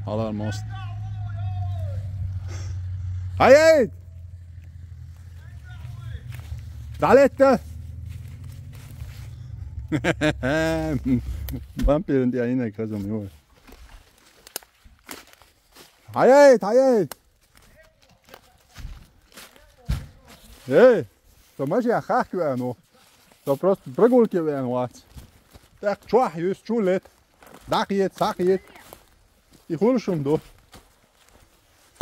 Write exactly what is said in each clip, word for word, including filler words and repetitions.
Halal most. Hayır! Dalette! Vampirun dia ina kazom yo. Hayır, hayır! Эй, то може я хахкю ано. То просто прогулки вен вац. Так, чуах, юс чулет. Так ед, сак ед. И хулшум до.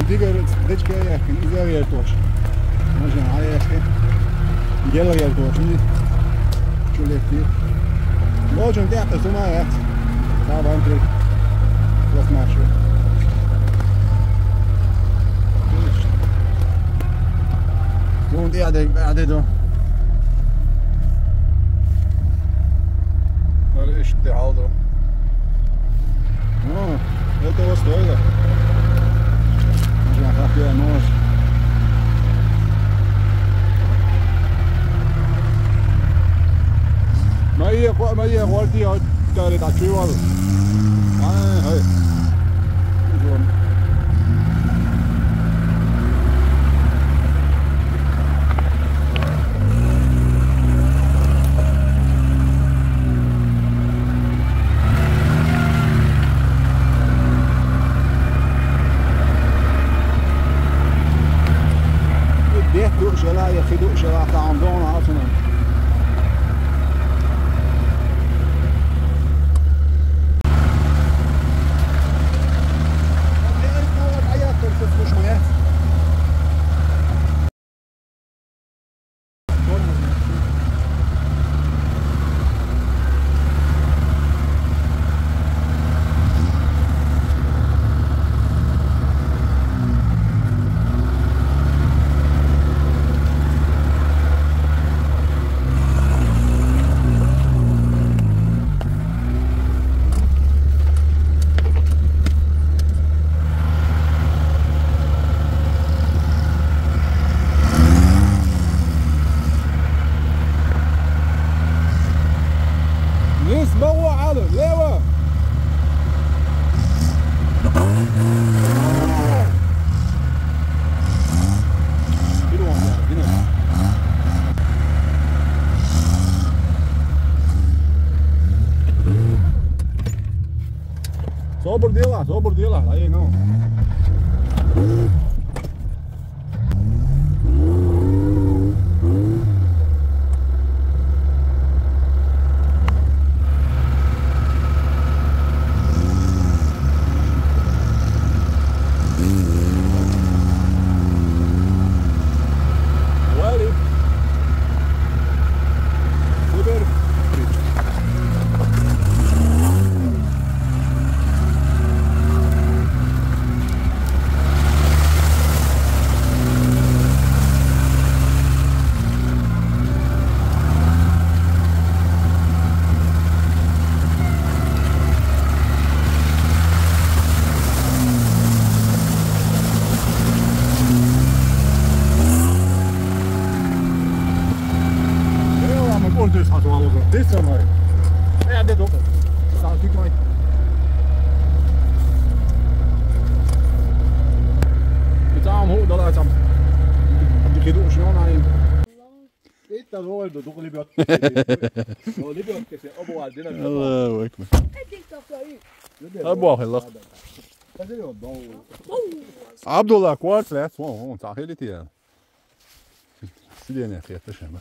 Дигер дечке я, изер я тош. Може, а я хе. Гел я тош, не. Чулет ти. Можем так, это сама я. Та вантер. Пластмасса. Дун диа де, а де дун. Öyle işte aldı. Ну, это стоило. Уже как я нож. Мои, мои гвардии Dari da çuval. Ay, ay. Dit doet ze laten, je doet ze laten aan doen, als ze Нисбагъу гьалу, лева. Собур дила, собур дила. Ай, ну. Вали. Супер. Io, ma molto è stato allo stesso, ma è detto, sta qui poi. Ita am hu dala tam. Dikidu shnon ayin. Ita zo do dukli biyot. Dukli biyot kese abu aldina. Allahu akbar. Abu Allah. Abdullah, quartz, that's one, one, tahili tiya. Sidene khiyata shama.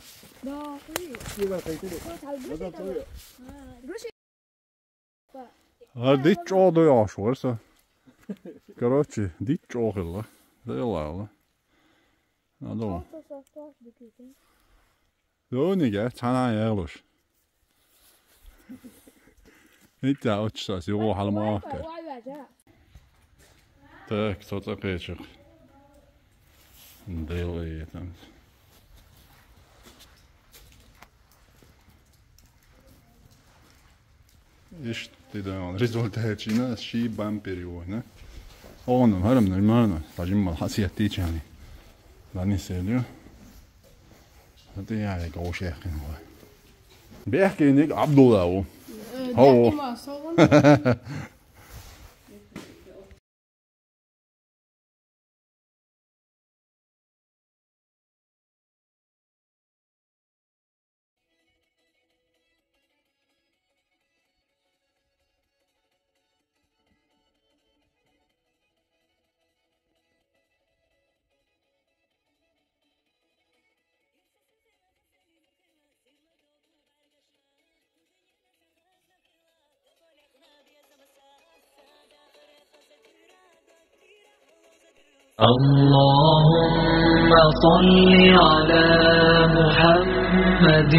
Ар дит чӀоагӀа ду яхаш вар со. Короче, дит чӀоагӀа хилла. Да и ла ла. Надо. Донега цхьана яхалуш. Итта учсас югӀу хьалмагӀахкар. Так, цо цӀа кхечах. Дела етан. Иштта дан результатчина ши бампер ю вайна. Ону, харам, нормально. Тажим мал хасият тичани. Лани селю. Хати я, я, гаушехин ва. Бехкиник Абдуллау. Э, Хау. Дяхима, солун. اللهم صل على محمد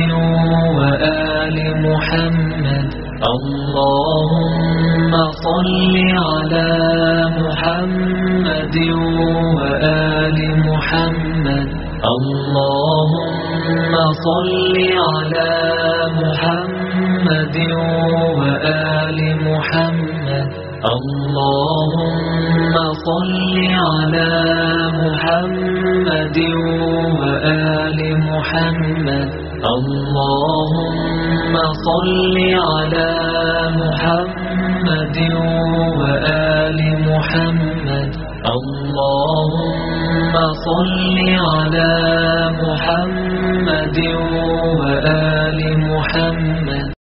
وآل محمد. اللهم صل على محمد وآل محمد. اللهم صل على محمد وآل محمد. اللهم صل على محمد وآل محمد. اللهم صل على محمد وآل محمد. اللهم صل على محمد وآل محمد.